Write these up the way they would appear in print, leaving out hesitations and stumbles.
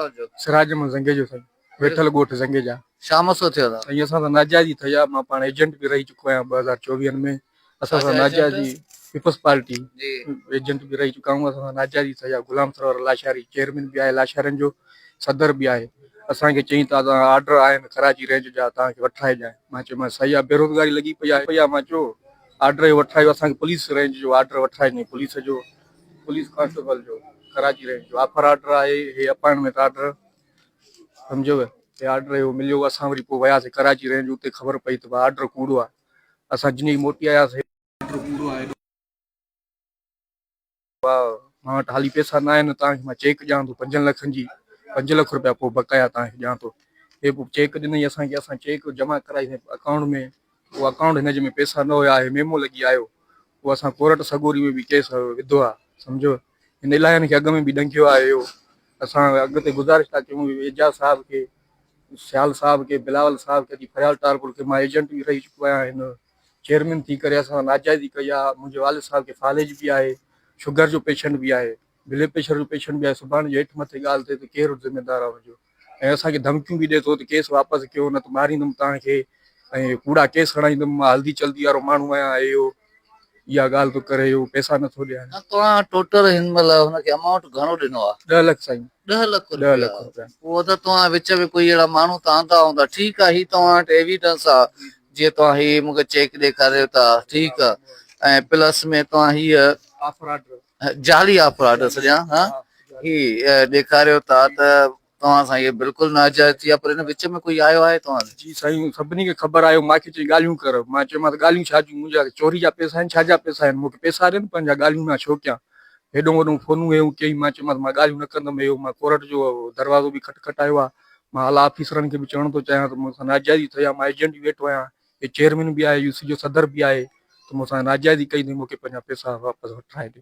توهان جو؟ سراج احمد زنگيجو سائين ويٺل ڳوٺ زنگيجا. ڇا مسئلو ٿيو ادا؟ سائين اسان سان ناجائزي ٿئي آ مان پاڻ ايجنٽ به رهي چڪو آهيان 2024 ۾ اسان سان ناجائزي پيپلز پارٽي ايجنٽ به رهي چڪا آهيون اسان سان ناجائزي ٿئي آ غلام سرور لاشاري چيئرمين به آهي لاشارين جو صدر به آهي اسان کي چئين ته توهان آرڊر آهن ڪراچي رينج جا توهان کي وٺرائجانء مان چيومانس صحيح آ بيروزگاري لڳي پئي آهي مان چيو آرڊر اهو وٺرايو اسان کي پوليس رينج جو آرڊر وٺرائي ڏني پوليس جو پوليس ڪانسٽيبل جو ڪراچي رينج جو آفر آرڊر آهي هي اپائنٽمينٽ آرڊر سمجهيو هي آرڊر اهو مليو اسان وري پوء وياسي ڪراچي رينج اتي خبر پئي ته آرڊر ڪوڙو آهي اسان جن ئي موٽي آياسي آرڊر ڪوڙو آهي مان وٽ حالي پئسا نه آهن توهان کي مان چيڪ ڏيان ٿو پنجن لکن جي پنج لک روپيا پوء بقايا توهان کي ڏيان ٿو هي پوء چيڪ ڏنئي اسان کي اسان چيڪ جمع ڪرائي اڪائونٽ ۾ اهو اڪائونٽ هن جي ۾ پئسا نه هيا هي ميمو لڳي آيو پوء اسان ڪورٽ سڳوري ۾ به ڪيس وڌو آهي سمجهو هن الاهين کي اڳ ۾ به ڏنگيو آهي اهو اسان اڳتي گذارش ٿا ڪيون اعجاز صاحب کي سيال صاحب کي بلاول صاحب کي فريال ٽالپر کي مان ايجنٽ به رهي چڪو آهيان هن چيئرمين ٿي ڪري اسان سان ناجائزي ڪئي آ منهنجي والد صاحب کي فالج به آهي شگر جو پيشنٽ به آهي بلڊ پريشر جو پيشنٽ به آهي سڀاڻي جو هيٺ مٿي ڳالهه ٿئي ته ڪير ذميدار آ ان جو ۽ اسان کي ڌمڪيون به ڏي ٿو ته ڪيس واپس ڪيو نه ته ماريندم توهان کي ۽ ڪوڙا ڪيس هڻائيندم مان هلدي چلدي وارو ماڻهو آهيان اهو اها ڳالهه ٿو ڪري اهو پئسا نه ٿو ڏياري. نه توهان ٽوٽل هن مهل هن کي امائونٽ گهڻو ڏنو آ؟ ڏهه لک سائين. ڏهه لک روپيا. 10 لک روپيا. پوء ته توهان وچ ۾ ڪوئي اهڙا ماڻهو ته آندا هوندا. ٺيڪ آ هي توهان وٽ ايويڊنس آ جيئن توهان هي مون کي چيڪ ڏيکاريو ٿا ٺيڪ آ ۽ پلس ۾ توهان هيء آفر آرڊر جعلي آفر آرڊر سڏيان ها هي ڏيکاريو ٿا ته توهان سان اهي بلڪل ناجائز ٿي آهي پر ان وچ ۾ ڪوئي آيو آهي توهان جي سائين سڀني کي خبر آهي مان کي چئي ڳالهيون ڪر مان چيومانس ڳالهيون ڇا جون منهنجا چوري جا پئسا آهن ڇا جا پئسا آهن مون کي پئسا ڏين پنهنجا ڳالهيون مان ڇو ڪيان هيڏو وڏو فونون هيون ڪيئي مان چيومانس مان ڳالهيون نه ڪندم اهو مان ڪورٽ جو دروازو به کٽ کٽايو آهي مان اعليٰ آفيسرن کي به چوڻ ٿو چاهيان ته مون سان ناجائزي ٿي آهي مان ايجنٽ به ويٺو آهيان هي چيئرمين به آهي يو سي جو صدر به آهي ته مون سان ناجائزي ڪئي اٿئي مون کي پنهنجا پئسا واپس وٺرائي ڏي.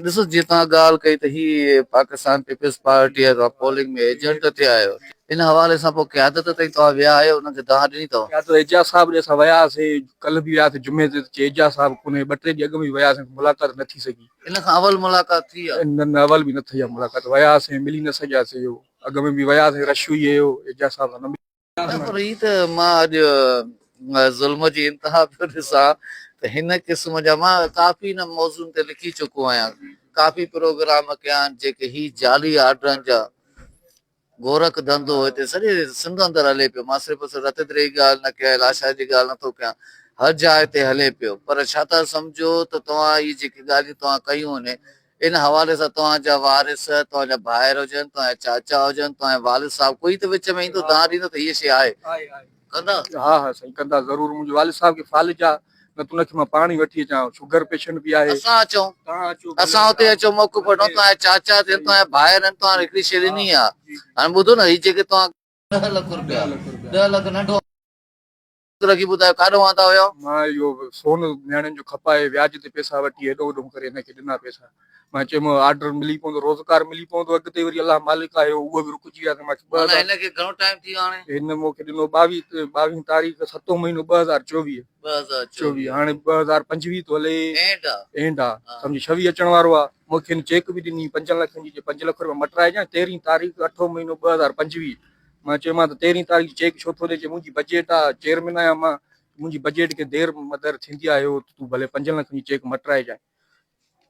ڏسو جيئن توهان ڳالهه ڪئي ته هي پاڪستان پيپلز پارٽي جا توهان پولنگ ۾ ايجنٽ ٿيا آهيو ان حوالي سان پوء قيادت تائين توهان ويا آهيو انهن کي دانهن ڏني اٿو؟ قيادت اعجاز صاحب ڏي اسان ويا هئاسين ڪلهه به ويا هئاسين جمعي تي ته چي اعجاز صاحب ڪونهي ٻه ٽي ڏينهن اڳ ۾ به ويا هئاسين ملاقات نه ٿي سگهي. ان کان اول ملاقات ٿي آهي؟ نه نه اول به نه ٿي آهي ملاقات ويا هئاسين ملي نه سگهياسين اهو اڳ ۾ به ويا هئاسين رش هئي اهو اعجاز صاحب سان نه ملي. نه پر هي ته مان اڄ ظلم جي انتها پيو ڏسان ته هن قسم جا مان ڪافي هن موضوعن تي لکي چڪو آهيان ڪافي پروگرام ڪيا آهن جيڪي هي جعلي آرڊرن جا گورک ڌنڌو هتي سڄي سنڌ اندر هلي پيو مان صرف رتيدري جي ڳالهه نه ڪيان لاشا جي ڳالهه نٿو ڪيان هر جاء تي هلي پيو پر ڇا ٿا سمجهو ته توهان هي جيڪي ڳالهيون توهان ڪيون آهن ان حوالي سان توهان جا وارث، توهان جا ڀائر هجن، توهان جا چاچا هجن، توهان جا والد صاحب ڪوئي ته وچ ۾ ايندو دانهن ڏيندو ته هيء شيء آهي. ڪندا؟ ها ها سائين ڪندا ضرور منهنجي والد صاحب کي فالج آ نه ته ان کي مان پاڻ ئي وٺي اچان شگر پيشنٽ به آهي. اسان اچون توهان اچو ڀلي. اسان اتي اچون موقعو وٺون توهان جا چاچا ٿين توهان جا ڀائر آهن توهان هڪڙي شيء ڏني آ هاڻي ٻڌو نه هي جيڪي توهان ڏهه لک روپيا ڏهه لک ننڍو رکي ٻڌايو ڪاڏهون آندا هيو؟ مان اهو سون نياڻين جو کپائي وياج تي پئسا وٺي هيڏو هوڏو ڪري هن کي ڏنا پئسا. مان چيم آرڊر ملي پوندو روزگار ملي پوندو اڳتي وري الله مالڪ آهي اهو به رڪجي ويا ته مان کي معنيٰ هن کي گهڻو ٽائيم ٿي ويو هاڻي؟ هن مون کي ڏنو ٻاويهه ٻاويهه تاريخ ستون مهينو 2024. 2024 هاڻي 2025 ٿو هلي. اينڊ آ. اينڊ آ سمجهه ڇويهه اچڻ وارو آ. مون کي هن چيڪ به ڏني پنجن لکن جي چي پنج لک روپيا مٽرائجان تيرهين تاريخ اٺون مهينو 2025. مان چيومانس ته تيرهين تاريخ چيڪ ڇو ٿو ڏي؟ چي منهنجي بجيٽ آ، چيئرمين آهيان مان، منهنجي بجيٽ کي دير مدر ٿيندي آهي اهو تون ڀلي پنجن لکن جي چيڪ مٽرائجانء.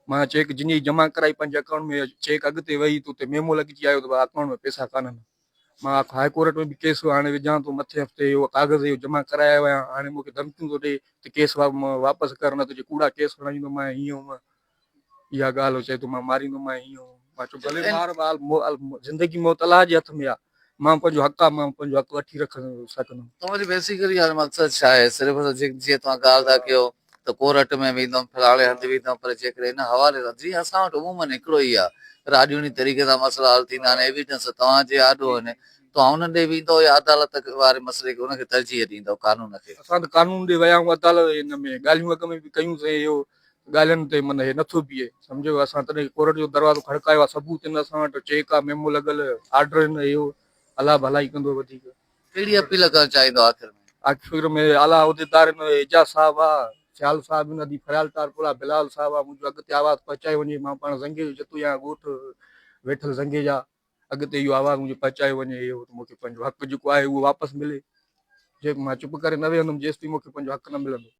مان چيڪ جن جي جمع ڪرائي پنهنجي اڪائونٽ ۾ چيڪ اڳتي وئي ته اتي ميمو لڳجي آيو ته اڪائونٽ ۾ پئسا ڪانهن. مان هاء ڪورٽ ۾ به ڪيس هاڻي وجهان ٿو مٿين هفتي اهو ڪاغذ اهو جمع ڪرائي آيو آهيان هاڻي مون کي ڌمڪيون ٿو ڏي ته ڪيس واپس ڪر نه ته جي ڪوڙا ڪيس هڻائيندومانء هيئن هونئن. اها ڳالهه چئي ٿو مان ماريندومانء هيئن هونئن. مان چيو ڀلي مار بهرحال زندگي موت الله جي هٿ ۾ آ مان پنهنجو حق آ مان پنهنجو حق وٺي سگهندم. توهان جو بيسيڪلي هاڻي مقصد ڇا آهي صرف جيئن توهان ڳالهه ٿا ڪيو ته ڪورٽ ۾ ويندم فلاڻي هنڌ ويندم پر جيڪڏهن ان حوالي سان جيئن اسان وٽ عمومن هڪڙو ئي آ راڄوڻي طريقي سان مسئلا حل ٿيندا آهن ايويڊنس توهان جي آڏو آهن توهان انهن ڏي ويندو يا عدالت واري مسئلي کي ان کي ترجيح ڏيندو قانون کي. اسان ته قانون ڏي ويا آهيون عدالت ان ۾ ڳالهيون اڳ ۾ به ڪيون سين اهو ڳالهين تي من هي نٿو بيهي سمجهيو اسان تڏهن ڪورٽ جو دروازو کڙڪايو آهي ثبوت آهن اسان وٽ چيڪ آهي ميمو لڳل آرڊر آهن اهو الله ڀلائي ڪندو وڌيڪ. ڪهڙي اپيل ڪرڻ چاهيندو آخر ۾؟ آخر ۾ اعليٰ عهديدار آهن اعجاز صاحب آ سيال صاحب آهن ادي فريال ٽالپر آ بلال صاحب آ منهنجو اڳتي آواز پهچايو وڃي مان پاڻ زنگي جو جتوئي آهيان ڳوٺ ويٺل زنگي جا. اڳتي اهو آواز منهنجو پهچايو وڃي اهو ته مون کي پنهنجو حق جيڪو آهي اهو واپس ملي. جي مان چپ ڪري نه ويهندم جيستائين مون کي پنهنجو حق نه ملندو.